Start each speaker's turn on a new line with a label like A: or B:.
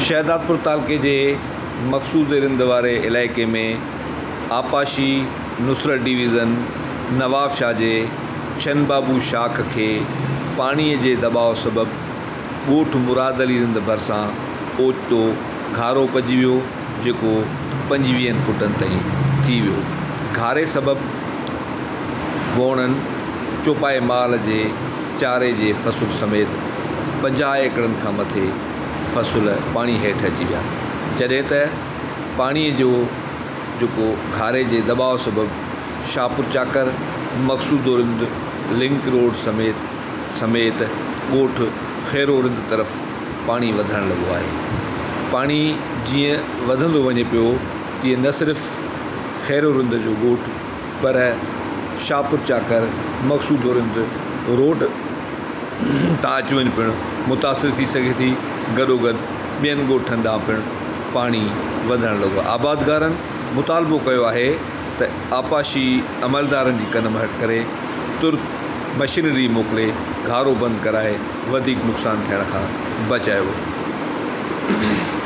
A: شهدادپور تعلقي جي مقصود رند واري علائقي ۾ آبپاشي نصرت ڊويزن نوابشاهه جي ڇن بابو شاخ کي پاڻي جي دٻاء سبب ڳوٺ مراد علي رند ڀرسان اوچتو گهارو پئجي ويو جيڪو پنجويهن فوٽن تائين ٿي ويو. گهاري سبب ووڻن، چوپائي مال جي چاري جي فصل سميت 50 ايڪڙن کان مٿي فصل پاڻي هيٺ اچي ويا. جڏهن ته پاڻي جو جيڪو گهاري جي دٻاء سبب شاهپورچاڪر، مقصودورند لنڪ روڊ سميت سميت ڳوٺ خيرورند طرف پاڻي وڌڻ لڳو آهي. پاڻي جيئن وڌندو وڃي پيو تيئن نه صرف خيرورند جو ڳوٺ پر شاهپورچاڪر، مقصودورند روڊ تان اچ وڃ پڻ متاثر ٿي سگهي ٿي، گڏوگڏ ٻين ڳوٺن ڏانهن پڻ پاڻي وڌڻ لڳو. آبادگارن مطالبو ڪيو آهي ته آبپاشي عملدارن جي ڪن مهٽ ڪري ترت مشينري موڪلي گهارو بند ڪرائي وڌيڪ نقصان ٿيڻ کان بچايو وڃي.